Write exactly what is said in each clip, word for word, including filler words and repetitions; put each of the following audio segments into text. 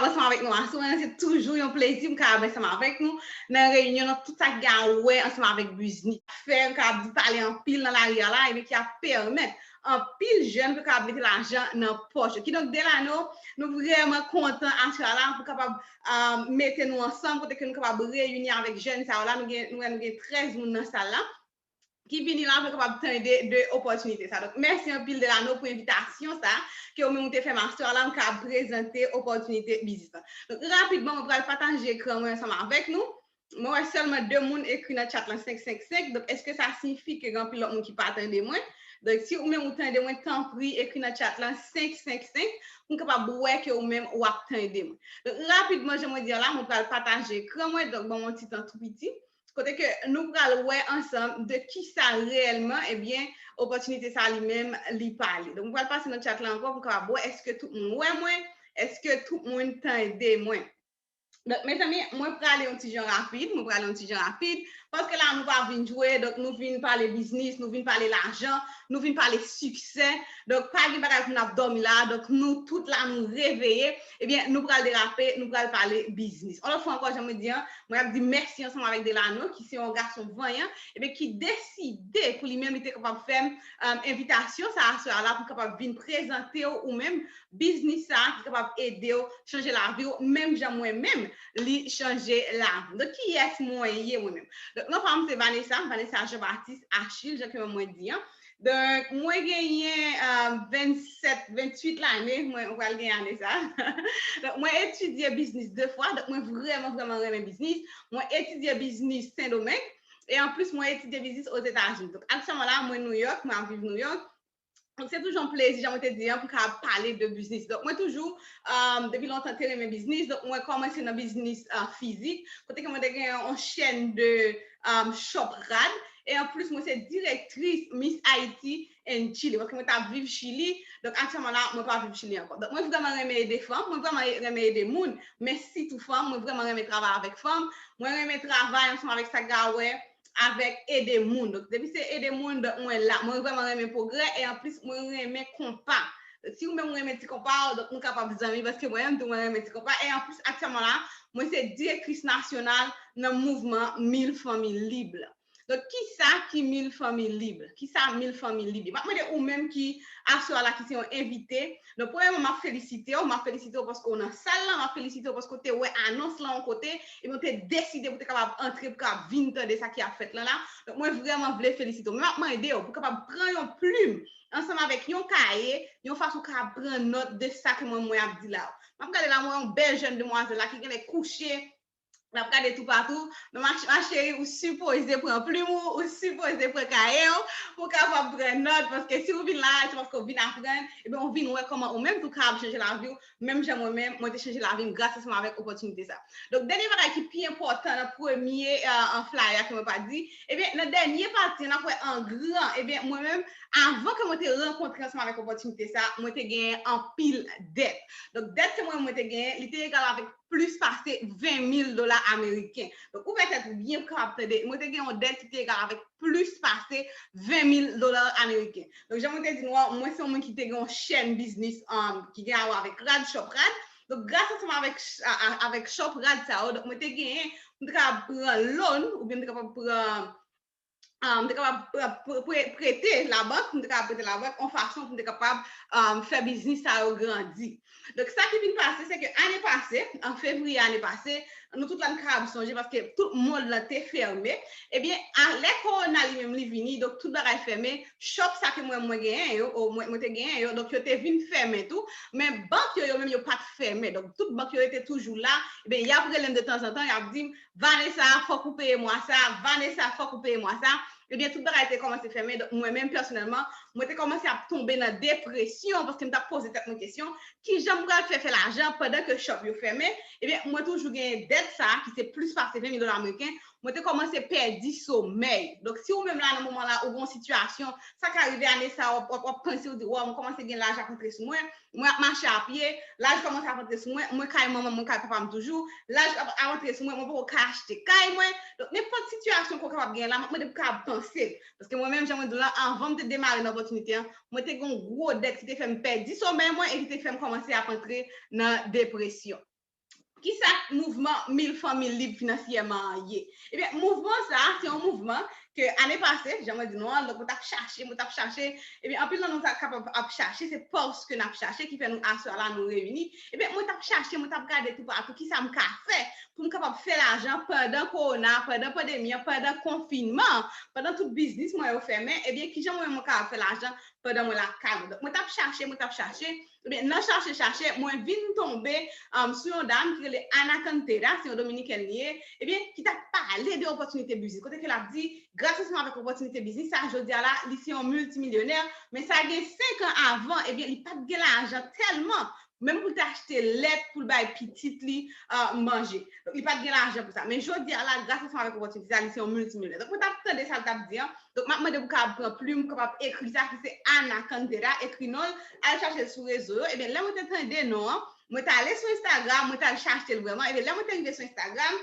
ansanm avèk nou aswè an. Se toujou yon plezi m kapab ansanm avèk nou nan reyinyon, nan tout sa ki gen a wè ansanm avèk biznis. Fè m kapab di pale anpil nan lari a la, ebyen ki ap pèmèt anpil jèn pou kapab mete lajan nan pòch yo. Kidonk, Delano, nou vrèman kontan aswè a la pou kapab um, mete nou ansanm, kote ke nou kapab reyini avèk jèn sa yo la. Nou gen, nou wè nou gen trèz moun nan sal la ki vini la pou kapab tande de opòtinite sa. Donk, mèsi anpil Delano pou envitasyon sa ke ou menm ou te fè m aswè a la, m ka prezante opòtinite biznis la. Donk, rapidman, mwen pral pataje ekran mwen ansanm avèk nou. Mwen wè sèlman de moun ekri nan chat lan senk senk senk. Donk, èske sa siyifi ke gen anpil lòt moun ki pa tande mwen? Donk, si ou menm ou tande mwen, tanpri ekri nan chat lan senk senk senk pou m kapab wè ke ou menm w ap tande mwen. Donk, rapidman, jan mwen di a la, mwen pral pataje ekran mwen. Donk, ban mwen yon ti tan tou piti. Kote ke nou pral wè ansanm de ki sa reyèlman, ebyen, opòtinite sa li menm, li pale. Donk, mwen pral pase nan chat la ankò pou m kapab wè èske tout moun wè mwen, èske tout moun tande mwen. Donk, mezanmi, mwen prale yon ti jan rapid, mwen prale yon ti jan rapid, paske la nou pa vin jwe, donk nou vin pale biznis, nou vin pale lajan, nou vin pale siksè. Donk, pa gen bagay pou n ap dòmi la, donk nou tout la, nou reveye. Ebyen, nou pral derape, nou pral pale biznis. Yon lòt fwa ankò, jan mwen di an, mwen ap di mèsi ansanm avèk Delano, ki se yon gason vanyan, ebyen, ki deside pou li menm, li te kapab fè m, um, envitasyon sa aswè a la, pou kapab vin prezante w ou menm biznis sa ki kapab ede w chanje lavi w, menm jan mwen menm, li chanje lavi m. Donk, kiyès mwen ye mwen menm? Donk, non pa m se Vanessa, Vanessa Jean Baptiste Achille, jan ke mwen di an. Donk, mwen genyen, uh, vennsèt, venntuit lane, mwen pral genyen ane sa. Donk, mwen etidye biznis de fwa, donk mwen vrèman, vrèman renmen biznis. Mwen etidye biznis Sendomeng, e anplis, mwen etidye biznis Ozetazini. Donk, aktyèlman la, mwen Nouyòk, mwen ap viv Nouyòk. Donk, se toujou yon plezi, jan mwen te di an, pou m kapab pale de biznis. Donk, mwen toujou, um, depi lontan, te renmen biznis. Donk, mwen kòmanse nan biznis, uh, fizik, kote ke mwen te gen yon chèn de, um, shop rad. E anplis, mwen se direktris Miss Haiti and Chile, paske mwen t ap viv Chili. Donk, aktyèlman la, mwen pa viv Chili ankò. Donk, mwen vrèman renmen ede fanm, mwen vrèman renmen ede moun, men sitou fanm, mwen vrèman renmen travay avèk fanm, mwen renmen travay ansanm avèk sa ki gen a wè avèk ede moun. Donk, depi se ede moun, donk mwen la. Mwen vrèman renmen pwogrè e anplis mwen renmen konpa. Donk, si ou menm ou renmen ti konpa, donk nou kapab zanmi, paske mwen menm tou mwen renmen ti konpa. E anplis, aktyèlman la, mwen se direktris nasyonal nan mouvman Mil Fanmi Lib la. Donk, kisa ki Mil Fanmi Lib? Kisa Mil Fanmi Lib ye? M ap mande ou menm ki aswè a la ki se yon envite, donk, premyèman, m ap felisite w, m ap felisite w paske w nan sal lan, m ap felisite w paske w te wè anons lan yon kote, epi w te deside pou w te kapab antre, pou w kapab vin tande sa ki ap fèt lan la. Donk, mwen vrèman vle felisite w. Men m ap mande w pou w kapab pran yon plim ansanm avèk yon kaye, yon fason w kapab pran nòt de sa ke mwen, mwen ap di la. M ap gade la, mwen yon bèl jèn demwazèl la ki genlè kouche, l ap gade toupatou. Men ma, ma cheri, ou sipoze pran plim ou, ou sipoze pran kaye w, pou w kapab pran nòt, paske si ou vin la, se paske ou vin aprann, ebyen, ou vin wè kòman ou menm tou kapab chanje lavi w, menm jan mwen menm, mwen te chanje lavi m gras ansanm avèk opòtinite sa. Donk, dènye bagay ki pi enpòtan nan premye, euh, an flyer ke mwen pa di, ebyen, nan dènye pati, n ap wè an gran, ebyen, mwen menm, avan ke mwen te rankontre ansanm avèk opòtinite sa, mwen te genyen anpil dèt. Donk, dèt ke mwen, mwen te genyen, li te egal avèk plis pase ven mil dola ameriken. Donk, ouvè tèt ou byen pou kapab tande. Mwen te gen yon dèt ki te egal avèk plis pase ven mil dola ameriken. Donk, jan mwen te di nou an, mwen se yon moun ki te gen yon chèn biznis, um, ki gen a wè avèk rad, shop rad. Donk, gras ansanm avèk, a, a, avèk shop rad sa yo, donk, mwen te genyen, mwen te kapab pran loan, oubyen mwen te kapab pran um, m te kapab pre-, pre-, pre-, prete labank, m te kapab prete labank yon fason pou m te kapab, um, fè biznis sa yo grandi. Donk, sa ki vin pase, se ke ane pase, an fevriye ane pase, nou tout la n kapab sonje, paske tout mond lan te fèmen. Ebyen, a, lè kowona li menm li vini, donk tout bagay fèmen, shop sa ke mwen, mwen genyen yo, o, mwen, mwen te genyen yo, donk yo te vin fèmen tou, men bank yo, yo menm yo pa t fèmen. Donk, tout bank yo rete toujou la, ebyen, y ap rele m de tanzantan, y ap di m, Vanessa, fòk ou peye mwa sa, Vanessa, fòk ou peye mwa sa. Ebyen, tout bagay te kòmanse fèmen. Donk, mwen menm, pèsonèlman, mwen te kòmanse ap tonbe nan depresyon paske m t ap poze tèt mwen kesyon, ki jan m pral fè fè lajan pandan ke shop yo fèmen? Ebyen, mwen toujou genyen dèt sa a, ki se plis pase ven mil dola ameriken. Mwen te kòmanse pèdi somèy. Donk, si ou menm la, nan moman la, ou gen yon sitiyasyon, sa ka rive ane sa, w ap, w ap, w ap panse, ou di, waw, mwen kòmanse gen laj ap antre sou mwen. Mwen ap mache a pye, laj kòmanse ap antre sou mwen, mwen kay manman m, mwen kay papa m toujou, laj ap, ap antre sou mwen, mwen poko ka achte kay mwen. Donk, nenpòt sitiyasyon ke w kapab genyen la, m ap mande pou w kapab panse l. Paske mwen menm, jan mwen di w la, anvan m te demare nan opòtinite an, mwen te gen yon gwo dèt ki te fè m pèdi somèy mwen e ki te fè m kòmanse ap antre nan depresyon. Kisa mouvman Mil Fanmi Lib Finansyèman an ye? Ebyen, mouvman sa a, se yon mouvman ke ane pase, jan mwen di nou an, donk mwen t ap chache, mwen t ap chache, ebyen, anpil nan nou ta kapab ap chache, se pòs ke n ap chache ki fè nou aswè a la nou reyini. Ebyen, mwen t ap chache, mwen t ap gade toupatou kisa m ka fè pou m kapab fè lajan pandan kowona, pandan pandemi an, pandan konfinman an, pandan tout biznis mwen yo fèmen, ebyen, kijan mwen menm mwen kapab fè lajan pandan mwen lakay mwen. Donk, mwen t ap chache, mwen t ap chache. Ebyen, nan chache, chache, mwen vin tonbe um, sou yon dam ki rele Ana Cantera, se yon Dominikèn li ye, ebyen, ki t ap pale de opòtinite biznis. Kote ke l ap di, gras ansanm avèk opòtinite biznis sa, jodi a la, li se yon miltimilyonè, men sa gen senk an avan, ebyen, li pa t gen lajan tèlman, menm pou l te achte lèt pou l bay pitit li uh, manje. Donk, li pa t gen lajan pou sa. Men jodi a la, gras ansanm avèk opòtinite sa, li se yon miltimilyonè. Donk, mwen t ap tande sa l t ap di an. Donk, m ap mande pou kapab pran plim, pou kapab ekri sa ki se Ana Cantera, ekri non l, al chache l sou rezo yo. Ebyen, lè mwen te tande non an, mwen t ale sou Instagram, mwen t al chache l vrèman. Ebyen, lè mwen te rive sou Instagram,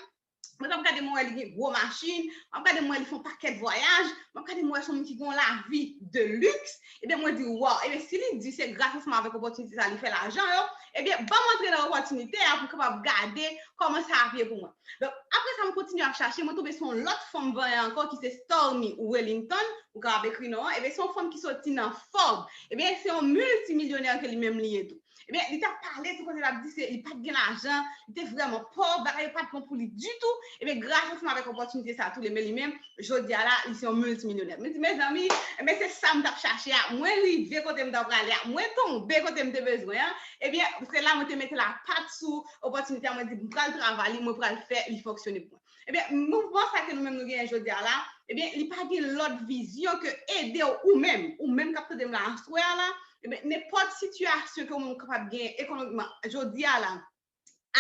mwen t ap gade mwen wè li gen gwo machin, mwen ap gade mwen wè li fè yon pakèt vwayaj, mwen ap gade mwen wè se yon moun ki gen yon lavi de luxe. Ebyen, mwen di, waw, ebyen, si li di se gras ansanm avèk opòtinite sa li fè lajan yo, ebyen, ban m antre nan opòtinite a pou m kapab gade kòman sa ap ye pou mwen. Donk, apre sa, mwen kontinye ap chache, mwen tonbe sou yon lòt fanm vanyan ankò ki se Stormy Wellington, ou kapab ekri non an, ebyen, se yon fanm ki soti nan Forbes, ebyen, se yon miltimilyonè ke li menm li ye tou. Ebyen, li t ap pale tou kote l ap di se, li pa t gen lajan, li te vrèman pòv, bagay yo pa t bon pou li ditou, ebyen, gras ansanm avèk opòtinite sa tou, li menm, li menm, jodi a la, li se yon miltimilyonè. Mwen di, mezanmi, ebyen, se sa m t ap chache a, mwen rive kote m t ap prale a, mwen tonbe kote m te bezwen an, ebyen, se la mwen te mete lapat sou opòtinite a, mwen di, m pral travay li, mwen pral fè li fonksyone pou mwen. Ebyen, mouvman sa ke nou menm nou genyen jodi a la, ebyen, li pa gen lòt vizyon ke ede w ou menm, ou menm k ap tande m la aswè a la, ebyen, nenpòt sitiyasyon ke ou menm ou kapab genyen ekonomikman jodi a la,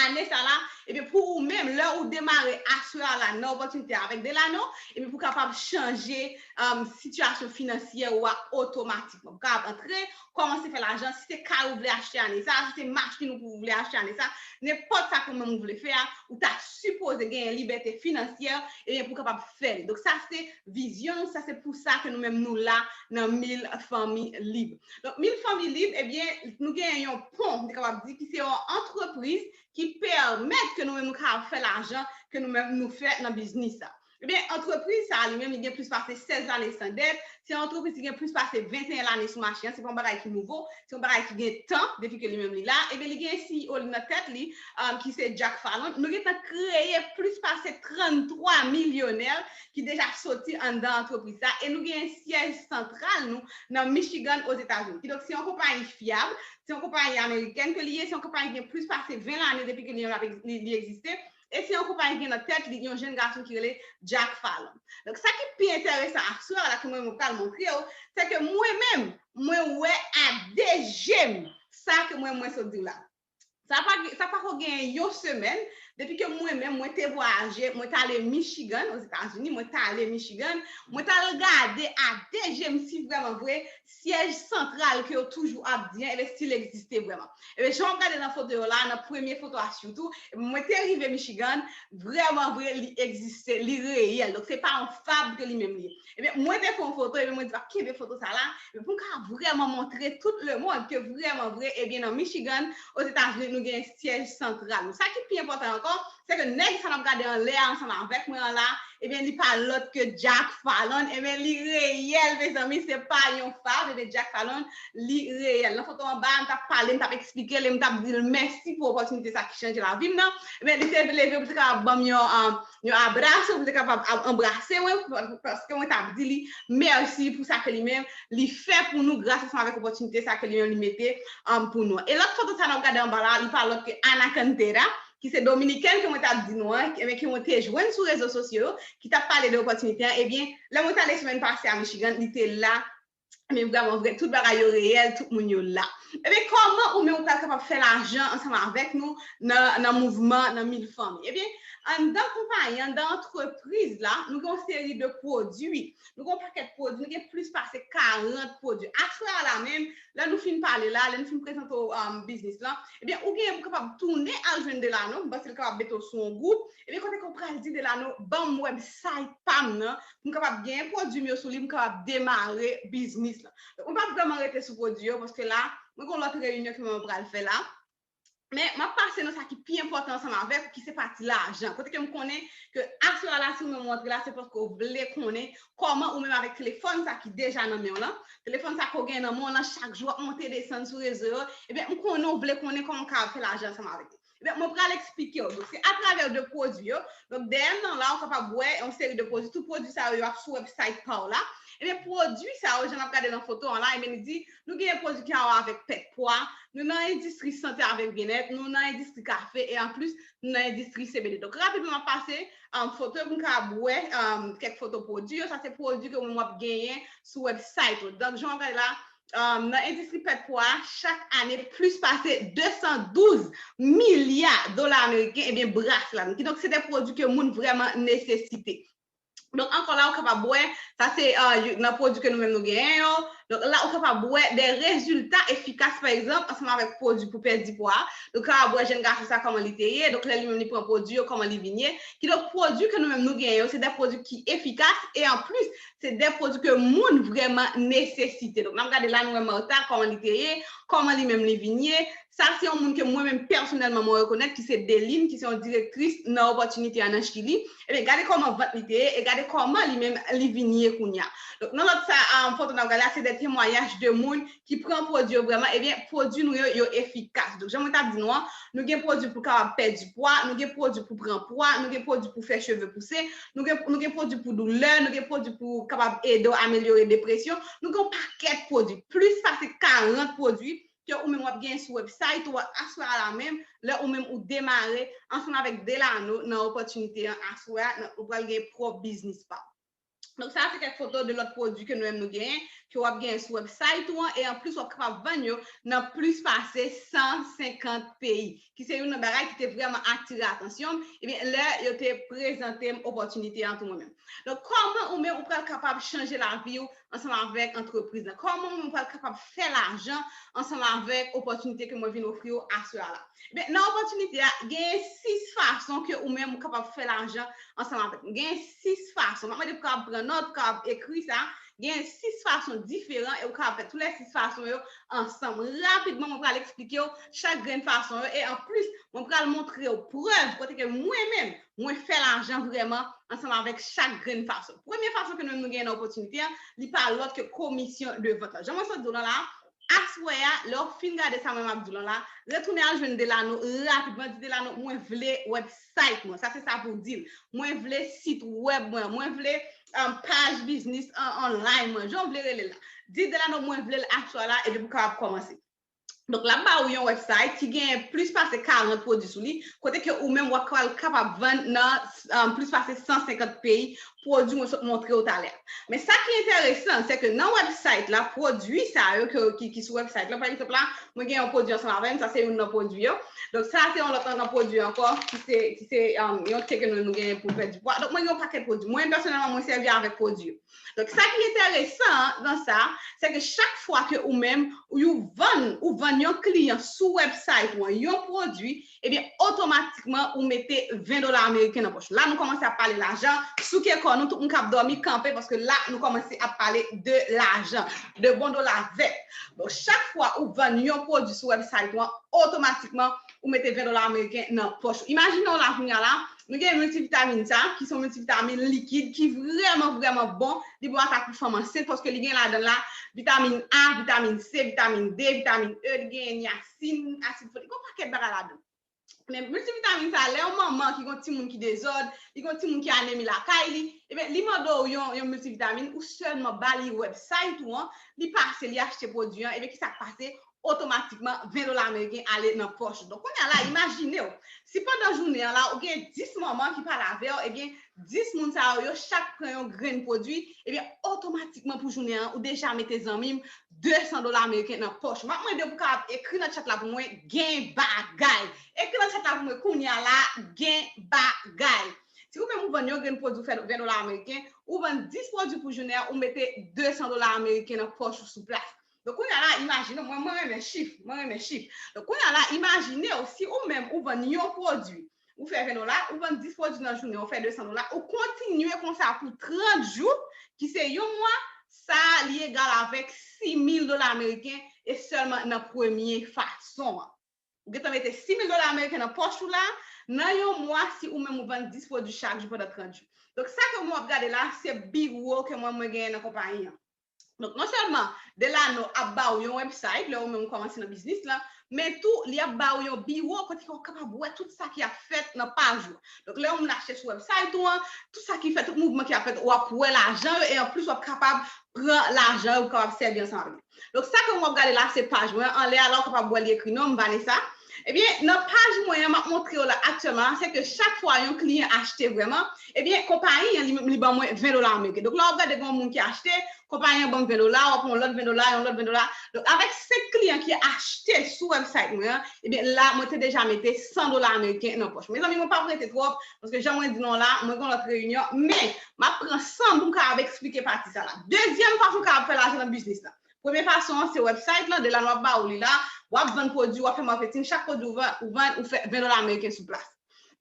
ane sa la, ebyen, pou ou menm, lè ou demare aswè a la nan opòtinite avèk Delano, ebyen, pou kapab chanje um, sitiyasyon finansyè ou a otomatikman. Pou kapab antre, kòmanse fè lajan, si se kay ou vle achte ane sa, si se machin ou vle achte ane sa, nenpòt sa ke ou menm ou vle fè a, ou ta sipoze genyen libète finansyè, ebyen, pou kapab fè li. Donk, sa se vizyon nou, sa se pou sa ke nou menm nou la nan Mil Fanmi Lib. Donk, Mil Fanmi Lib, ebyen, nou genyen yon pon, m te kapab di, ki se yon antrepriz ki pèmèt ke nou menm nou kapab fè lajan ke nou menm nou fè nan biznis sa. Ebyen, antrepriz sa a li menm, li gen plis pase sèz lane san dèt. Se yon antrepriz ki gen plis pase venteyen lane sou mache an. Se pa yon bagay ki nouvo. Se yon bagay ki gen tan depi ke li menm li la. Ebyen, li gen C E O li nan tèt li, um, ki se Jack Fallon. Nou gentan kreye plis pase tranntwa milyonè ki deja soti anndan antrepriz sa. E nou gen syèj santral nou nan Michigan, Ozetazini. Kidonk, se yon konpayi fyab. Se yon konpayi amerikèn ke li ye. Se yon konpayi ki gen plis pase ven lane depi ke li, li, li egziste. E se yon konpayi ki gen nan tèt li yon jèn gason ki rele Jack Fallon. Donk, sa ki pi enteresan aswè a la ke mwen, mwen pral montre w, se ke mwen menm, mwen wè a de je m sa ke mwen, mwen sot di w la. Sa pa, sa pa ko gen yon semèn, depi ke mwen menm, mwen te vwayaje, mwen t ale Michigan, Ozetazini, mwen t ale Michigan, mwen t al gade a de je m si vrèman vre, syèj santral ke yo toujou ap di an, ebyen, si l egziste vrèman. Ebyen, jan w ap gade nan foto yo la, nan premye foto a sitou, ebyen, mwen te rive Michigan, vrèman vre, li egziste, li reyèl. Donk, se pa yon fab ke li menm li ye. Ebyen, mwen te fè yon foto, ebyen, mwen di, "M ap kenbe foto sa la, ebyen, pou m ka vrèman montre tout lemonn ke vrèman vre, ebyen, nan Michigan, Ozetazini, nou gen syèj santral nou." Sa ki pi enpòtan ankò, se ke nèg sa n ap gade anlè a ansanm avèk mwen an la, ebyen, li pa lòt ke Jack Fallon. Ebyen, li reyèl, mezanmi, se pa yon fab. Ebyen, Jack Fallon, li reyèl. Nan foto anba a, m t ap pale, m t ap eksplike l, e m t ap di l mèsi pou opòtinite sa ki chanje lavi m nan. Ebyen, li te leve pou l te kapab ban m yon, um, yon abraso, pou l te kapab a-, anbrase mwen, paske mwen t ap di li mèsi pou sa ke li menm, li fè pou nou gras ansanm avèk opòtinite sa ke li menm li mete, um, pou nou. E lòt foto sa n ap gade anba la, li pa lòt ke Ana Cantera, ki se Dominikèn ke mwen t ap di nou an, ebyen, ke mwen te jwenn sou rezo sosyo yo, ki t ap pale de opòtinite an, ebyen, lè mwen t ale semèn pase a Michigan, li te la, men vrèman vre, tout bagay yo reyèl, tout moun yo la. Ebyen, kòman ou menm ou pral kapab fè lajan ansanm avèk nou nan, nan mouvman, nan Mil Fanmi? Ebyen, anndan konpayi, anndan antrepriz la, nou gen yon seri de pwodui. Nou gen yon pakèt pwodui, nou gen plis pase karant pwodui. Aswè a la menm, lè nou fin pale la, lè nou fin prezante w, um, biznis lan, ebyen, ou genyen pou kapab tounen al jwenn Delano, m panse l kapab mete w sou yon gwoup, ebyen, kote ke w pral di Delano, ban m website pa m nan, pou m kapab genyen pwodui m yo sou li, pou m kapab demare biznis lan. Donk, mwen p ap vrèman rete sou pwodui yo, paske la, mwen gen yon lòt reyinyon ke mwen pral fè la. Men, m ap pase nan sa ki pi enpòtan, ansanm avèk ou ki se pati lajan. Kote ke m konnen ke aswè a la, si w menm w antre la, se paske w vle konnen kòman ou menm avèk telefòn sa ki deja nan men w lan, telefòn sa ke w gen nan men w lan, chak jou w ap monte desann sou rezo yo, ebyen, m konnen w vle konnen kòman w ka fè lajan ansanm avèk li. Ebyen, mwen pral eksplike w. Donk, se atravè de pwodui yo. Donk, dèyè m nan la, ou kapab wè yon seri de pwodui. Tout pwodui sa yo, yo ap sou website pa w la. Ebyen, pwodui sa yo, jan n ap gade nan foto an la, ebyen, li di, nou gen pwodui ki a wè avèk pèt pwa, nou nan endistri sante avèk byennèt, nou nan endistri kafe, e anplis, nou nan endistri C B D. Donk, rapidman, m ap pase um, foto yo pou n kapab wè um, kèk foto pwodui yo. Sa se pwodui ke ou menm w ap genyen sou website ou. Donk, jan w ap gade la, um, nan endistri pèt pwa a, chak ane, plis pase de san douz milya dola ameriken, ebyen, brase ladan. Kidonk, se de pwodui ke moun vrèman nesesite. Donk, ankò la, ou kapab wè, sa se uh, yo- nan pwodui ke nou menm nou genyen yo. Donk, la, ou kapab wè de rezilta efikas, pa egzanp, ansanm avèk pwodui pou pèdi pwa. Donk, ou kapab wè jèn gason sa, kòman li te ye. Donk, lè li menm li pran pwodui yo, kòman li vin ye. Kidonk, pwodui ke nou menm nou genyen yo, se de pwodui ki efikas e anplis, se de pwodui ke moun vrèman nesesite. Donk, n ap gade la, nou wè Martha, kòman li te ye, kòman li menm li vin ye. Sa se yon moun ke mwen menm pèsonèlman mwen rekonèt ki se Deline, ki se yon direktris nan Opòtinite a nan Chili. Ebyen, gade kòman vant li te ye e gade kòman li menm li vin ye kounye a. Donk, nan lòt sa, um, foto n ap gade la, se de temwayaj de moun ki pran pwodui yo vrèman, ebyen, pwodui nou yo, yo efikas. Donk, jan mwen t ap di nou an, nou gen pwodui pou kapab pèdi pwa, nou gen pwodui pou pran pwa, nou gen pwodui pou fè cheve pouse, nou gen, nou gen pwodui pou doulè, nou gen pwodui pou kapab ede w amelyore depresyon, nou gen yon pakèt pwodui, plis pase karant pwodui ke ou menm w ap genyen sou website ou aswè a la menm, lè ou menm ou demare ansanm avèk Delano nan opòtinite an aswè a, nan- ou pral gen pwòp biznis pa w. Donk, sa se kèk foto de lòt pwodui ke nou menm nou genyen, ke w ap genyen sou website ou an, e anplis w ap kapab vann yo nan plis pase san senkant peyi, ki se youn nan bagay ki te vrèman atire atansyon m, ebyen, lè yo te prezante m opòtinite an tou mwen menm. Donk, kòman ou menm ou pral kapab chanje lavi w ansanm avèk antrepriz la? Kòman ou menm ou pral kapab fè lajan ansanm avèk opòtinite ke mwen vin ofri w aswè a la? Ebyen, nan opòtinite a, genyen sis fason ke ou menm ou kapab fè lajan ansanm avèk nou. Genyen sis fason. M ap mande pou kapab pran nòt, pou kapab ekri sa. Genyen sis fason diferan e ou kapab fè tou lè sis fason yo ansanm. Rapidman, mwen pral eksplike w chak grenn fason yo. E anplis, mwen pral montre w prèv kote ke mwen menm, mwen fè lajan vrèman ansanm avèk chak grenn fason. Premye fason ke nou menm nou genyen nan opòtinite an, li pa lòt ke komisyon de vant la. Jan mwen sot di w lan la, aswè a, lè w fin gade sa mwen m ap di w lan la, retounen al jwenn Delano rapidman, di Delano, mwen vle website mwen. Sa se sa pou w di l. Mwen vle sit web mwen, mwen vle um, paj biznis an online mwen, jan w vle rele l la. Di Delano, mwen vle l aswè a la, epi pou kapab kòmanse. Donk, l ap ba ou yon website ki gen plis pase karant pwodui sou li, kote ke ou menm w ap kapab vann nan um, plis pase san senkant peyi, pwodui mwen sot montre w talè a. Men sa ki enteresan, se ke nan website la, pwodui sa yo ke, ki, ki sou website la, pa egzanp la, mwen gen yon pwodui ansanm avè m, sa se youn nan pwodui yo. Donk, sa se yon lòt nan pwodui ankò, ki se, ki se um, yon te ke nou, nou genyen pou pèdi pwa. Donk, mwen gen yon pakèt pwodui. Mwen, pèsonèlman, mwen sèvi avèk pwodui yo. Donk, sa ki enteresan nan sa, se ke chak fwa ke ou menm, ou, ou vann, ou vann yon kliyan sou website ou an, yon pwodui, ebyen, otomatikman, ou mete ven dola ameriken nan pòch ou. La, nou kòmanse ap pale lajan, souke kò nou, tout moun k ap dòmi, kanpe, paske la, nou kòmanse ap pale de lajan, de bon dola vèt. Donk, chak fwa ou vann yon pwodui sou website ou an, otomatikman, ou mete ven dola ameriken nan pòch ou. Imajine w la kounye a la, nou gen miltivitamin sa, ki se yon miltivitamin likid, ki vrèman, vrèman bon. Li bon atak pou fanm ansent, paske li gen ladan l la vitamin A, vitamin C, vitamin D, vitamin E, li gen niasin, asid folik, yon pakèt bagay ladan l. Men miltivitamin sa, lè yon manman ki gen yon timoun ki dezòd, li gen yon timoun ki anemi lakay li, ebyen, li mande w yon, yon miltivitamin, ou sèlman ba li website ou an, li pase, li achte pwodui an, ebyen, kisa k pase? Otomatikman, ven dola ameriken ale nan pòch ou. Donk, kounye a la, imajine w, si pandan jounen an la, ou gen dis manman ki pale avè w, ebyen, dis moun sa yo, yo chak pran yon grenn pwodui, ebyen, otomatikman pou jounen an, ou deja mete zanmi m de san dola ameriken nan pòch ou. M ap mande pou kapab ekri nan chat la pou mwen, gen bagay. Ekri nan chat la pou mwen kounye a la, gen bagay. Si ou menm ou vann yon grenn pwodui ou fè ven dola ameriken, ou vann dis pwodui pou jounen an, ou mete de san dola ameriken nan pòch ou sou plas. Donk, kounye a la, imajine, mwen, mwen renmen chif, mwen renmen chif. Donk, kounye a la, imajine w, si ou menm ou vann yon pwodui, ou fè ven dola, ou vann dis pwodui nan jounen, ou fè de san dola, ou kontinye konsa pou trant jou, ki se yon mwa, sa li egal avèk sis mil dola ameriken, e sèlman nan premye fason an. ou gentan mete sis mil dola ameriken nan pòch ou la, nan yon mwa, si ou menm ou vann dis pwodui chak jou pandan trant jou. Donk, sa ke mwen ap gade la, se biwo ke mwen, mwen genyen nan konpayi an. Donk, non sèlman Delano ap ba ou yon website, lè ou menm ou kòmanse nan biznis lan, men tou, li ap ba ou yon biwo kote ke w kapab wè tout sa ki ap fèt nan paj ou. Donk, lè yon moun achte sou website ou an, tout sa ki fèt, tout mouvman ki ap fèt, w ap wè lajan yo, e anplis, w ap kapab pran lajan yo, w kapab sèvi ansanm avèk li. Donk, sa ke w ap gade la, se paj mwen. Anlè a la, w kapab wè li ekri non m, Vanessa. Ebyen, nan paj mwen an, m ap montre w la aktyèlman, se ke chak fwa yon kliyan achte vrèman, ebyen, konpayi an, li, li ban mwen ven dola ameriken. Donk, lè w ap gade gen yon moun ki achte, konpayi an ban m ven dola, w ap yon lòt ven dola, yon lòt ven dola. Donk, avèk senk kliyan ki achte sou website mwen an, ebyen, la, mwen te deja mete san dola ameriken nan pòch. Mezanmi, mwen p ap rete twòp, paske jan mwen di nou an la, mwen gen yon lòt reyinyon, men m ap pran san m pou m kapab eksplike pati sa la. Dezyèm fason w kapab fè lajan nan biznis la. Premye fason an, se website lan, Delano ap ba ou li la, w ap vann pwodui, w ap fè marketing, chak pwodui ou vann, ou vann, ou fè ven dola ameriken sou plas.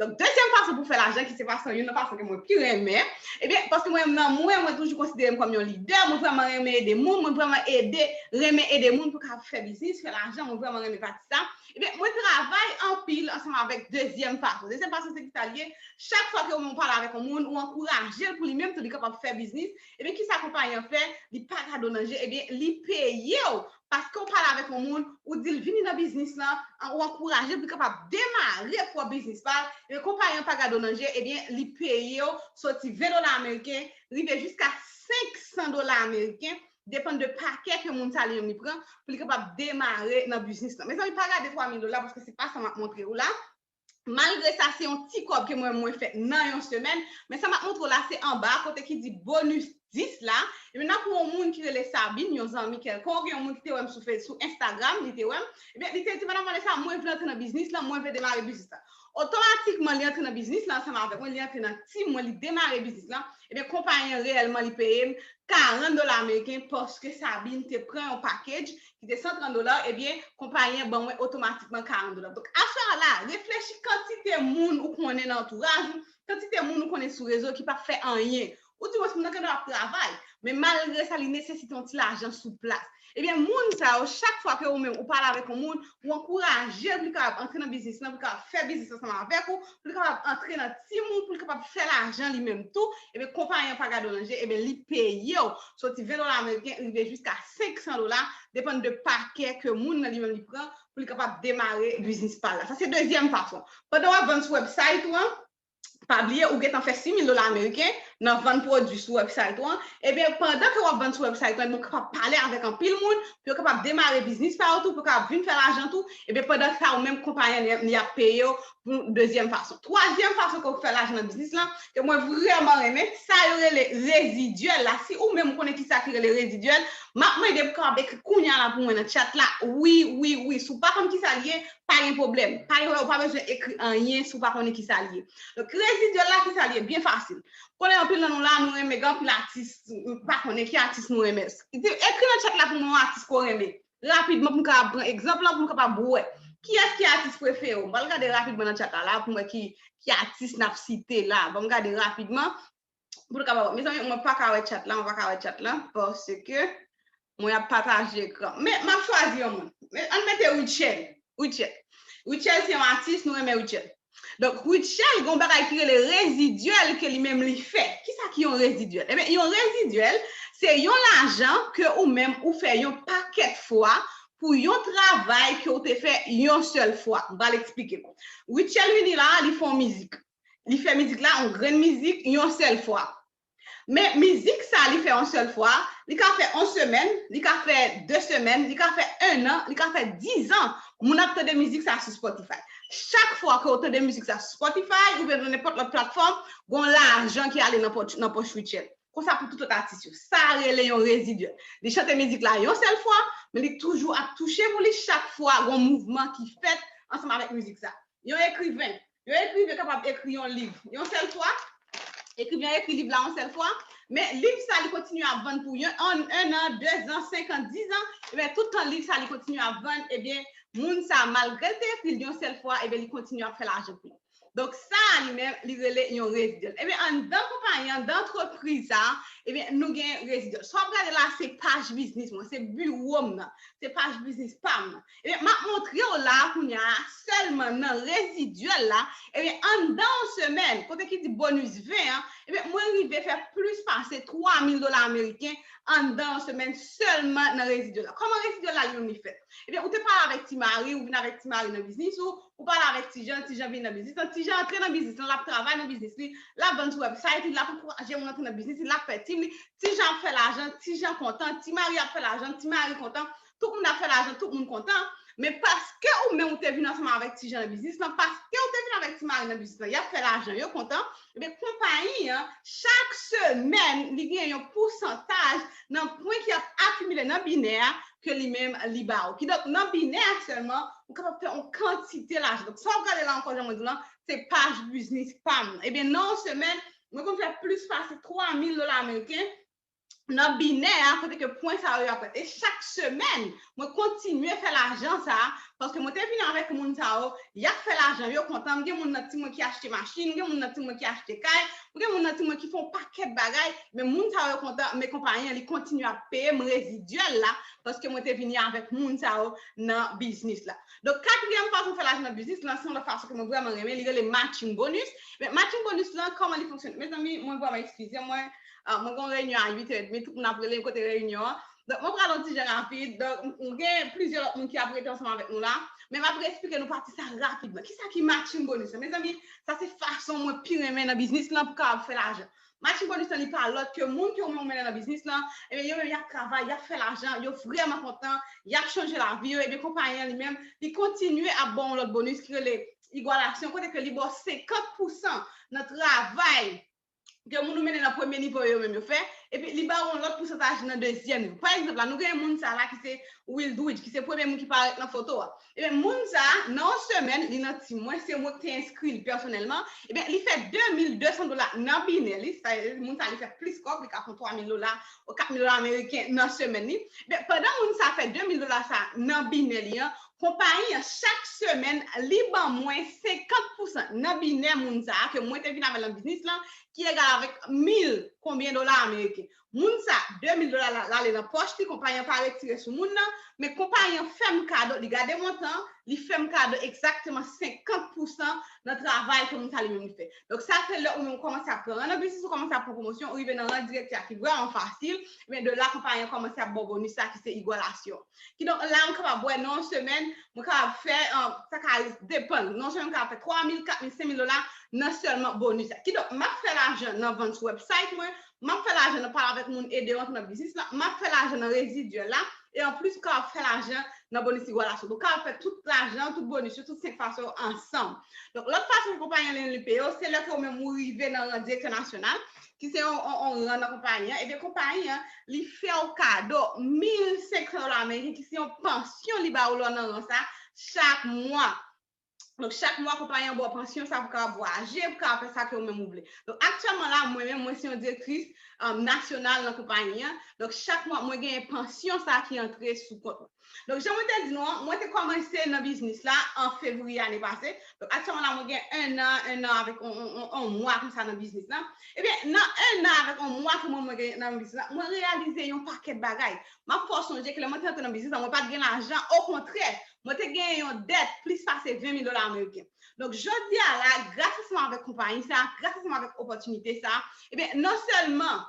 Donk, dezyèm fason pou fè lajan, ki se fason, youn nan fason ke mwen pi renmen, ebyen, paske mwen, nan mwen, mwen toujou konsidere m kòm yon lidè, mwen vrèman renmen ede moun, mwen vrèman ede, renmen ede moun pou kapab fè biznis, fè lajan, mwen vrèman renmen pati sa. Ebyen, mwen travay anpil ansanm avèk dezyèm fason. Dezyèm fason, se ki sa l ye? Chak fwa ke ou menm ou pale avèk yon moun, ou ankouraje l pou li menm tou li kapab fè biznis, ebyen, ki sa konpayi an fè? Li pa gade w nan je, ebyen, li peye w. Paske w pale avèk yon moun, ou di l vini nan biznis lan, an, ou ankouraje l pou l kapab demare pwòp biznis pa l, ebyen, konpayi an pa gade w nan je, ebyen, li peye w soti ven dola ameriken, rive jiska senk san dola ameriken, depann de pakè ke moun sa li menm li pran, pou li kapab demare nan biznis lan. Mezanmi, pa gade twa mil dola, paske se pa sa m ap montre w la. Malgre sa, se yon ti kòb ke mwen, mwen fè nan yon semèn, men sa m ap montre w la, se anba, kote ki di bonus dis la. Ebyen, nan pou yon moun ki rele Sabine, yon zanmi kèlkonk, yon moun ki te wè m sou Face, sou Instagram, li te wè m. Ebyen, li te di, Madam Vanessa, mwen vle antre nan biznis lan, mwen vle demare biznis lan. Otomatikman, li antre nan biznis lan ansanm avèk mwen, li antre nan tim mwen, li demare biznis lan. Ebyen, konpayi an reyèlman, li peye m karant dola ameriken, paske Sabine te pran yon package ki te san trant dola, ebyen, konpayi an ban mwen otomatikman karant dola. Donk, aswè a la, reflechi kantite moun ou konnen nan antouraj ou, kantite moun ou konnen sou rezo ki p ap fè anyen. Ou di, "Wè, moun nan genlè ap travay, men malgre sa, li nesesite yon ti lajan sou plas." Ebyen, moun sa yo, chak fwa ke ou menm ou pale avèk yon moun, ou ankouraje l pou li kapab antre nan biznis lan, pou li kapab fè biznis ansanm avèk ou, pou li kapab antre nan tim ou, pou li kapab fè lajan li menm tou, ebyen, konpayi an pa gade w nan je, ebyen, li peye w soti ven dola ameriken rive jiska senk san dola, depann de pakè ke moun nan li menm li pran pou li kapab demare biznis pa l la. Sa se dezyèm fason. Pandan w ap vann sou website ou an, pa bliye, ou gentan fè sis mil dola ameriken nan vann pwodui sou website ou an. Ebyen, pandan ke w ap vann sou website ou an, ebyen, ou kapab pale avèk anpil moun, pou yo kapab demare biznis pa yo tou, pou yo kapab vin fè lajan tou. Ebyen, pandan sa, ou menm konpayi an, li ap peye w pou dezyèm fason. Twazyèm fason ke w fè lajan nan biznis lan, ke mwen vrèman renmen, sa yo rele rezidyèl la. Si ou menm ou konnen ki sa ki rele rezidyèl, m ap mande pou kapab ekri kounye a la pou mwen nan chat la. Wi, wi, wi. Si w pa konn ki sa l ye, pa gen pwoblèm. Pa gen pwoblèm, ou pa bezwen ekri anyen si w pa konnen ki sa l ye. Donk, rezidyèl la, ki sa l ye? Byen fasil. Konnen anpil nan nou la, nou renmen gen anpil atis, m pa konnen ki atis nou renmen. Ekri nan chat la pou mwen yon atis ke w renmen. Rapidman, pou m kapab pran egzanp lan, pou m kapab wè. Kiyès ki atis prefere w? M pral gade rapidman nan chat la, la, pou m wè ki, ki atis n ap site la. Ban m gade rapidman, pou nou kapab wè. Mezanmi, mwen pa ka wè chat la, mwen pa ka wè chat la, paske mwen ap pataje ekran. Men, m ap chwazi yon moun. Men, ann mete Rutshelle. Rutshelle. Rutshelle se yon atis, nou renmen Rutshelle. Donk, Rutshelle gen yon bagay ki rele rezidyèl ke li menm li fè. Kisa ki yon rezidyèl? Ebyen, yon rezidyèl, se yon lajan ke ou menm ou fè yon pakèt fwa pou yon travay ke w te fè yon sèl fwa. M pral eksplike. Rutshelle vini la, li fè yon mizik. Li fè mizik la, yon grenn mizik, yon sèl fwa. Men mizik sa li fè yon sèl fwa, li ka fè yon semèn, li ka fè de semèn, li ka fè en an, li ka fè diz an. Moun ap tande mizik sa sou Spotify. Chak fwa ke w tande mizik sa sou Spotify oubyen nan nenpòt lòt platfòm, gon lajan ki ale nan pòch, nan pòch Rutshelle. Konsa pou tout lòt atis yo. Sa rele yon rezidyèl. Li chante mizik la yon sèl fwa, men li toujou ap touche pou li chak fwa gon mouvman ki fèt ansanm avèk mizik sa. Yon ekriven. Yon ekriven kapab ekri yon liv yon sèl fwa. Ekriven an ekri liv la yon sèl fwa. Men liv sa, li kontinye ap vann pou yon, an, en an, de zan, senk an, diz an. Ebyen, tout tan liv sa, li kontinye ap vann, ebyen, moun sa, malgre l te ekri l yon sèl fwa, ebyen, li kontinye ap fè lajan pou li. Donk, sa a li menm, li rele yon rezidyèl. Ebyen, anndan konpayi, anndan antrepriz sa a, ebyen, nou gen rezidyèl. Sa w ap gade la, se paj biznis mwen, se biwo m nan, se paj biznis pa m nan. Ebyen, m ap montre w la, kounye a, sèlman nan rezidyèl la, ebyen, anndan yon semèn, kote ki di bonis ven an, ebyen, mwen rive fè plis pase twa mil dola ameriken anndan yon semèn sèlman nan rezidyèl la. Kòman rezidyèl la li menm li fèt? Ebyen, ou te pale avèk Ti Mari, ou vin avèk Ti Mari nan biznis ou, ou pale avèk Ti Jan, Ti Jan vin nan biznis lan, Ti Jan antre nan biznis lan, l ap travay nan biznis li, l ap vann sou website li, l ap ankouraje moun antre nan biznis li, l ap fè team li, Ti Jan ap fè lajan, Ti Jan kontan, Ti Mari ap fè lajan, Ti Mari kontan, tout moun ap fè lajan, tout moun kontan. Men paske ou menm ou te vin ansanm avèk Ti Jan nan biznis lan, paske ou te vin avèk Ti Mari nan biznis lan, y ap fè lajan, yo kontan. Ebyen, konpayi an, chak semèn, li gen yon pousantaj nan pwen ki ap akimile nan binè a ke li menm li ba ou. Kidonk, nan binè a sèlman, ou kapab fè yon kantite lajan. Donk, sa w ap gade la ankò, jan mwen di w lan, se paj biznis pa m. Ebyen, nan yon semèn, mwen konn fè plis pase twa mil dola ameriken nan binè a, kote ke pwen sa yo ap fèt. E chak semèn, mwen kontinye fè lajan sa a, paske mwen te vin avèk moun sa yo, y ap fè lajan, yo kontan. M gen moun nan tim mwen ki achte machin, m gen moun nan tim mwen ki achte kay, m gen moun nan tim mwen ki fè yon pakèt bagay, men moun sa yo kontan, men konpayi an, li kontinye ap peye m rezidyèl la, paske mwen te vini avèk moun sa yo nan biznis la. Donk, katriyèm fason fè lajan nan biznis lan, se yon lòt fason ke mwen vrèman renmen, li rele matching bonus. Men matching bonus lan, kòman li fonksyone? Mezanmi, mwen vrèman eskize mwen, ah, mwen gen yon reyinyon a uit è edmi, tout moun ap rele m kote reyinyon an. Donk, mwen pral yon ti jan rapid. Donk, m, m gen plizyè lòt moun ki ap rete ansanm avèk nou la, men m ap reesplike nou pati sa rapidman. Kisa ki matching bonus lan? Mezanmi, sa se fason mwen pi renmen nan biznis lan pou kapab fè lajan. Matching bonus lan, li pa lòt ke moun ke ou menm ou mennen nan biznis lan, ebyen, yo menm y ap travay, y ap fè lajan, yo vrèman kontan, y ap chanje lavi yo, ebyen, konpayi an li menm, li kontinye ap ba w yon lòt bonus ki rele igwalasyon, kote ke li ba w senkant pousan nan travay ke moun ou mennen nan premye nivo yo menm yo fè, epi li ba w yon lòt pousantaj nan dezyèm nivo. Pa egzanp la, nou gen moun sa la ki se Wildwood, ki se premye moun ki parèt nan foto a. Ebyen, moun sa, nan yon semèn, li nan tim mwen, se mwen ki te enskri l pèsonèlman. Ebyen, li fè de mil de san dola nan binè li, sa, moun sa, li fè plis kòb, li ka fè twa mil dola, ou kat mil dola ameriken nan semèn li. Ebyen, pandan moun sa fè de mil dola sa nan binè li an, konpayi an, chak semèn, li ban mwen senkant pousan nan binè moun sa, ke mwen te vin avè l nan biznis lan, ki egal avèk mil konbyen dola ameriken. Moun sa, de mil dola la, l ale nan pòch li, konpayi an pa retire sou moun nan, men konpayi an fè m kado, li gade montan, li fè m kado egzakteman senkant pousan nan travay ke moun sa li menm li fè. Donk, sa se lè ou menm ou kòmanse ap pran ran nan biznis, ou kòmanse ap pran pwomosyon, ou rive nan ran direktè a ki vrèman fasil, men de la, konpayi an kòmanse ap ba w bonis sa ki se igwalasyon. Kidonk, la, m kapab wè nan yon semèn, mwen kapab fè, ah, sa ka depann. Nan yon semèn, m kapab fè twa mil, kat mil, senk mil dola nan sèlman bonis sa. Kidonk, m ap fè lajan nan vann sou website mwen, m ap fè lajan nan pale avèk moun, ede yo antre nan biznis lan, m ap fè lajan nan rezidyèl la, e anplis, m kapab fè lajan nan bonis igwalasyon. Donk, kapab fè tout lajan, tout bonis yo, tout senk fason yo ansanm. Donk, lòt fason ke konpayi an li peye w, se lè ke ou menm ou rive nan ran direktè nasyonal, ki se yon, yon, yon ran nan konpayi an, ebyen, konpayi an, li fè w kado mil senk san dola ameriken, ki se yon pansyon li ba w lè w nan ran sa, chak mwa. Donk, chak mwa, konpayi an ba w pansyon sa pou w kapab vwayaje, pou w kapab fè sa ke ou menm ou vle. Donk, aktyèlman la, mwen menm, mwen se yon direktris, um, nasyonal nan konpayi an. Donk, chak mwa, mwen genyen pansyon sa ki antre sou kont mwen. Donk, jan mwen te di nou an, mwen te kòmanse nan biznis la an fevriye ane pase. Donk, aktyèlman la, mwen gen ennan, ennan avèk on, on, on, on mwa konsa nan biznis lan. Ebyen, nan ennan avèk on mwa ke mwen, mwen gen nan biznis lan, mwen reyalize yon pakèt bagay. M ap fè w sonje ke lè mwen te antre nan biznis lan, mwen pa t gen lajan. Okontrè, mwen te genyen yon dèt plis pase ven mil dola ameriken. Donk, jodi a la, gras ansanm avèk konpayi sa, gras ansanm avèk opòtinite sa, ebyen, non sèlman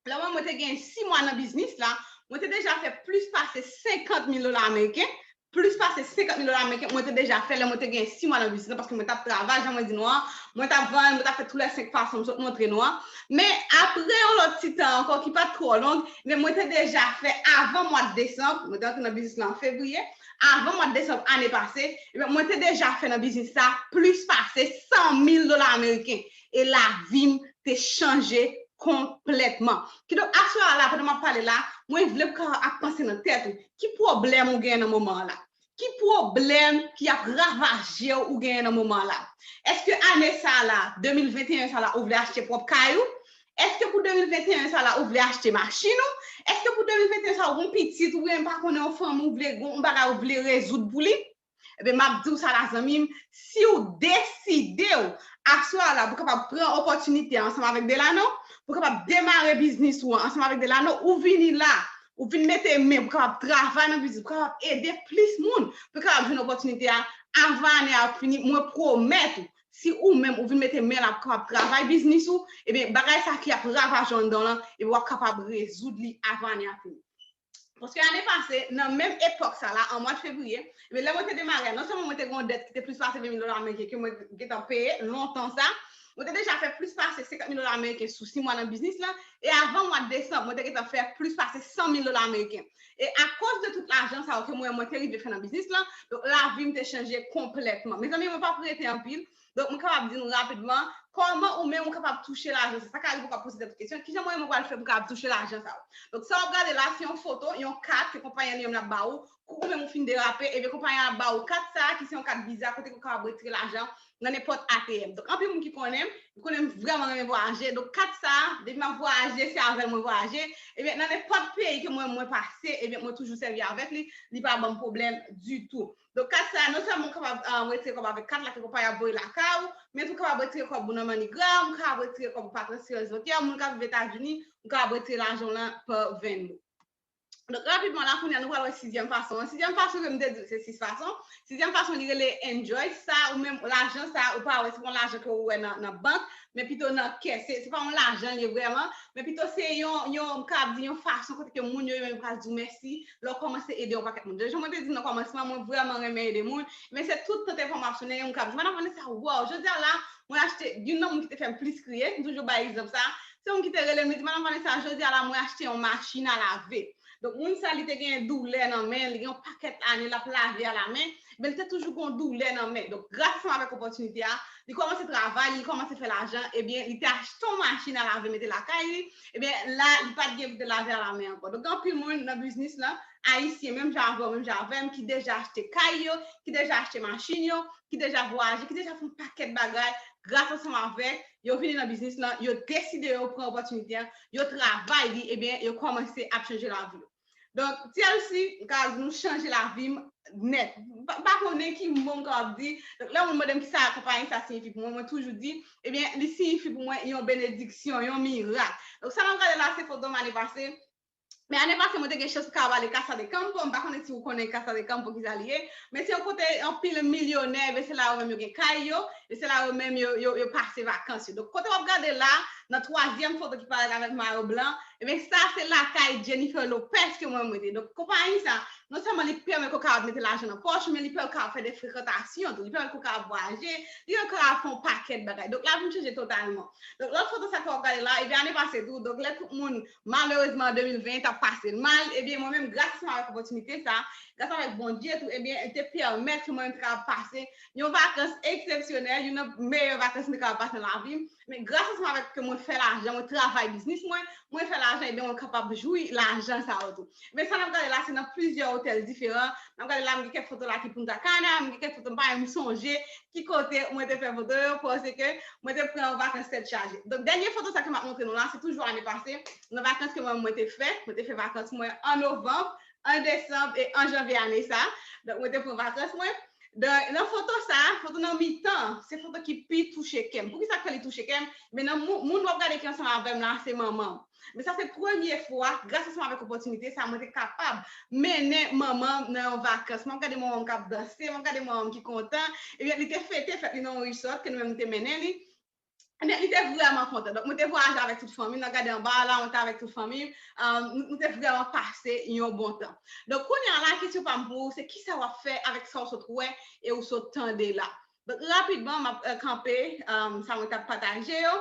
lè mwen, mwen te gen sis mwa nan biznis la, mwen te deja fè plis pase senkant mil dola ameriken. Plis pase senkant mil dola ameriken, mwen te deja fè lè mwen te gen sis mwa nan biznis la, paske mwen t ap travay, jan mwen di nou an, mwen t ap vann, mwen t ap fè tou lè senk fason m sot montre nou an. Men apre yon lòt ti tan ankò ki pa t twò long, men mwen te deja fè avan mwa desanm, mwen te antre nan biznis la an fevriye, avan mwa desanm ane pase, ebyen, mwen te deja fè nan biznis sa plis pase san mil dola ameriken. E lavi m te chanje konplètman. Kidonk, aswè a la, pandan m ap pale la, mwen vle pou w ka ap panse nan tèt ou, ki pwoblèm ou genyen nan moman an la? Ki pwoblèm ki ap ravaje w ou genyen nan moman an la? Èske ane sa a la, de mil venteyen sa a la, ou vle achte pwòp kay ou? Èske pou de mil venteyen sa a la, ou vle achte machin ou? Èske pou de mil venteyen sa a, ou gon pitit, oubyen m pa konnen, yon fanmi ou vle, gon bagay ou vle rezoud pou li? Ebyen, m ap di w sa la, zanmi m, si w deside w aswè a la pou kapab pran opòtinite ansanm avèk Delano, pou kapab demare biznis ou an ansanm avèk Delano, ou vini la, ou vin mete men pou kapab travay nan biznis, pou kapab ede plis moun, pou kapab jwenn opòtinite a avan ane a fini. Mwen pwomèt ou, si ou menm ou vin mete men la pou kapab travay biznis ou, ebyen, bagay sa ki ap ravaje w anndan w lan, ebyen, w ap kapab rezoud li avan ane a fini. Paske ane pase, nan menm epòk sa la, an mwa fevriye, ebyen, lè mwen te demare a, non sèlman mwen te gen yon dèt ki te plis pase ven mil dola ameriken ke mwen gentan peye lontan sa, mwen te deja fè plis pase senkant mil dola ameriken sou sis mwa nan biznis lan, e avan mwa desanm, mwen te gentan fè plis pase san mil dola ameriken. E akoz de tout lajan sa yo ke mwen, mwen te rive fè nan biznis lan, donk lavi m te chanje konplètman. Mezanmi, mwen p ap rete anpil, donk mwen kapab di nou rapidman kòman ou menm ou kapab touche lajan sa. Sa ka rive ou ka poze tèt ou kesyon, kijan mwen menm mwen pral fè pou m kapab touche lajan sa yo? Donk sa w ap gade la, se yon foto, yon kat ke konpayi an li menm l ap ba ou, kou ou menm ou fin derape, ebyen konpayi an ap ba ou kat sa a, ki se yon kat viza, kote ke ou kapab retire lajan nan nenpòt A T M. Donk anpil moun ki konnen m, ki konnen m vrèman renmen vwayaje. Donk kat sa a, depi m ap vwayaje, se avè l mwen vwayaje. Ebyen nan nenpòt peyi ke mwen, mwen pase, ebyen mwen toujou sèvi avèk li, li pa ban m pwoblèm ditou. Donk kat sa a, non sèlman ou kapab, um, retire kòb avèk kat la ke konpayi ap voye lakay ou, men tou ou kapab retire kòb ou nan MoneyGram, ou kapab retire kòb ou pa transfere Zòkè, moun k ap viv Etazini, ou kapab retire lajan w lan pa Venmo. Donk rapidman la, kounye a nou pral wè sizyèm fason an. Sizyèm fason ke m te di se sis fason. Sizyèm fason li rele Enjoy. Sa ou menm, lajan sa ou pa wè, se pa yon lajan ke ou wè nan, nan bank, men pito nan kè. Se, se pa yon lajan li ye vrèman, men pito se yon, yon, m kapab di yon fason kote ke moun yo, yo menm pral di w mèsi lè w kòmanse ede yon pakèt moun. Jan mwen te di nan kòmansman, mwen vrèman renmen ede moun, men se tout tan te fè m ap sonnen, yon moun k ap di, "Madan Vanessa, waw, jodi a la, mwen achte," youn nan moun ki te fè m plis kriye, m toujou bay egzanp sa, se yon moun ki te rele m, li di, "Madan Vanessa, jodi a la, mwen achte yon machin a lave." Donk, moun sa, li te gen doulè nan men, li gen yon pakèt ane, l ap lave a la men, men li te toujou gen doulè nan men. Donk, gras ansanm avèk opòtinite a, li kòmanse travay, li kòmanse fè lajan, ebyen, li te achte yon machin a lave, mete lakay li, ebyen, la, li pa t gen pou te lave a la men ankò. Donk, gen anpil moun nan biznis lan, ayisyen, menm jan avè w, menm jan avè m, ki deja achte kay yo, ki deja achte machin yo, ki deja vwayaje, ki deja fè yon pakèt bagay, gras ansanm avèk, yo vini nan biznis lan, yo deside yo pran opòtinite an, yo travay li, ebyen, yo kòmanse ap chanje lavi yo. Donk, T L C, m ka di nou chanje lavi m nèt. M pa, m pa konnen ki mo m kapab di. Donk, lè moun mande m kisa konpayi sa siyifi pou mwen, mwen toujou di, ebyen, li siyifi pou mwen yon benediksyon, yon mirak. Donk, sa n ap gade la, se foto m ane pase. Men ane pase, mwen te gen chans pou kapab ale Casa de Campo. M pa konnen si ou konnen Casa de Campo kisa li ye. Men se yon kote anpil milyonè, men se la yo menm yo gen kay yo, e se la yo menm yo, yo, yo pase vakans yo. Donk, kote w ap gade la, nan twazyèm foto ki parèt avèk mayo blan, ebyen, sa se lakay Jennifer Lopez ke mwen mete. Donk, konpayi sa, non sèlman li pèmèt ke w kapab mete lajan nan pòch ou, men li pèmèt ke w kapab fè de frekantasyon tou. Li pèmèt ke w kapab vwayaje, li pèmèt ke w kapab fè yon pakèt bagay. Donk, lavi m chanje totalman. Donk, lòt foto sa ke w ap gade la, ebyen, ane pase tou, donk, lè tout moun, malerezman, an de mil ven, t ap pase l mal, ebyen, mwen menm, gras ansanm avèk opòtinite sa, gras avèk Bondye tou, ebyen, li te pèmèt ke mwen menm te kapab pase yon vakans eksepsyonèl, youn nan meyè vakans m te kapab pase nan lavi m. Men gras ansanm avèk ke mwen fè lajan, mwen travay biznis mwen, mwen fè lajan, ebyen, mwen kapab jwi lajan sa yo tou. Men sa n ap gade la, se nan plizyè otèl diferan. N ap gade la, m gen kèk foto la ki Punta Cana, m gen kèk foto m pa menm sonje ki kote mwen te fè foto yo, paske mwen te pran yon vakans tèt chaje. Donk, dènye foto sa ke m ap montre nou la, se toujou ane pase, nan vakans ke mwen, mwen te fè, mwen te fè vakans mwen an novanm, an desanm e an janvye ane sa. Donk, mwen te pran vakans mwen. Donk, nan foto sa, foto nan mitan, se foto ki pi touche kè m. Poukisa k fè li touche kè m? Men nan moun, moun w ap gade ki ansanm avè m la, se manman m. Men sa se premye fwa, gras ansanm avèk opòtinite sa, mwen te kapab mennen manman m nan yon vakans. M ap gade manman m k ap danse, m ap gade manman m ki kontan. Ebyen, li te fete fèt li nan yon resort ke nou menm nou te mennen li. Ebyen, li te vrèman kontan. Donk, mwen te vwayaje avèk tout fanmi m, n ap gade anba a la, mwen te avèk tout fanmi m. Um, nou, nou te vrèman pase yon bon tan. Donk, kounye a la, kesyon pa m pou ou, se kisa w ap fè avèk sa w sot wè e ou sot tande la? Donk, rapidman, m ap, euh, kanpe, um, sa mwen t ap pataje yo,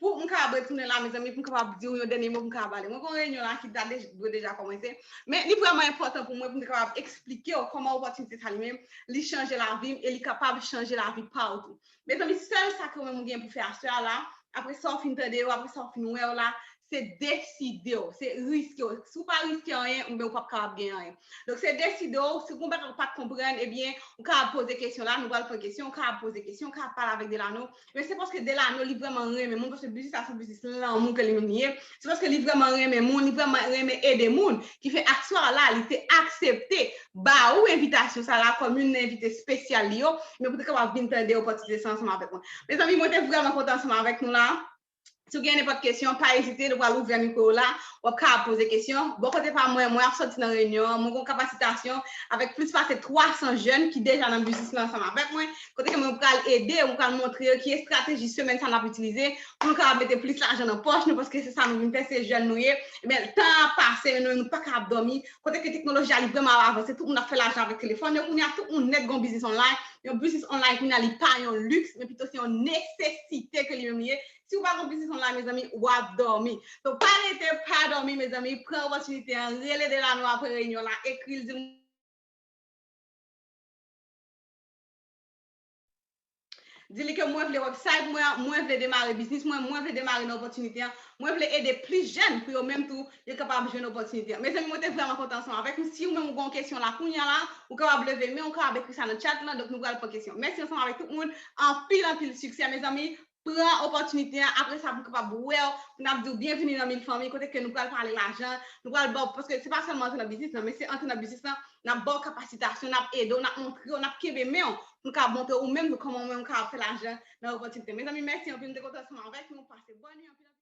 pou m kapab retounen la, mezanmi, pou m kapab di w yon dènye mo pou m kapab ale. Mwen gen yon reyinyon la ki ta dej-, dwe deja kòmanse, men li vrèman enpòtan pou mwen pou m te kapab eksplike w kòman opòtinite sa li menm, li chanje lavi m e li kapab chanje lavi pa w tou. Mezanmi, sèl sa ke ou menm ou gen pou fè aswè a la, apre sa w fin tande yo, apre sa w fin wè yo la, se deside w, se riske w. Si w pa riske anyen, ebyen, ou p ap kapab gen anyen. Donk, se deside w, si w gon bagay ou pa t konprann, ebyen, ou kapab poze kesyon la, nou pral pran kesyon, ou kapab poze kesyon, ou kapab pale avèk Delano. Men se paske Delano, li vrèman renmen moun, paske biznis la se yon biznis lanmou ke li menm li ye. Se paske li vrèman renmen moun, li vrèman renmen ede moun, ki fè aswè a la, li te aksepte ba ou envitasyon sa la kòm youn nan envite espesyal li yo, men pou te kapab vin tande opòtinite sa ansanm avèk mwen. Mezanmi, mwen te vrèman kontan ansanm avèk nou la. Si w gen nenpòt kesyon, pa ezite, nou pral ouvè mikwo yo la, w ap kapab poze kesyon. Bò kote pa mwen, mwen ap sòti nan reyinyon an, mwen gon kapasitasyon avèk plis pase twa san jèn ki deja nan biznis la ansanm avèk mwen, kote ke mwen pral ede yo, mwen pral montre yo ki estrateji semèn sa n ap itilize pou nou kapab mete plis lajan nan pòch nou, paske se sa nou vin fè, se jèn nou ye. Ebyen, tan ap pase, men nou, nou pa kapab dòmi, kote ke teknoloji a li vrèman ap avanse, tout moun ap fè lajan avèk telefòn yo, kounye a tout moun nèt gon biznis online, yon biznis online kounye a li pa yon liks, men pito se yon nesesite ke li menm li ye. Si w pa gon biznis online, mezanmi, w ap dòmi. Donk, pa rete, pa dòmi, mezanmi, pran opòtinite an, rele Delano apre reyinyon la, ekri l, di l, di li ke mwen vle website mwen, mwen vle demare biznis mwen, mwen vle demare nan opòtinite an, mwen vle ede plis jèn pou yo menm tou, yo kapab jwenn opòtinite an. Mezanmi, mwen te vrèman kontan ansanm avèk nou. Si ou menm ou gen yon kesyon la kounye a la, ou kapab leve men, ou kapab ekri sa nan chat lan, donk nou pral pran kesyon. Mèsi ansanm avèk tout moun, anpil, anpil siksè, mezanmi. Pran opòtinite an, apre sa pou n kapab wè w, pou n ap di w byenvini nan Mil Fanmi, kote ke nou pral pale lajan, nou pral ba w, paske se pa sèlman antre nan biznis lan, men se antre nan biznis lan, n ap ba w kapasitasyon, n ap ede w, n ap montre w, n ap kenbe men w, pou n kapab montre w menm tou kòman ou menm ou kapab fè lajan nan opòtinite. Mezanmi, mèsi anpil, m te kontan ansanm avèk nou.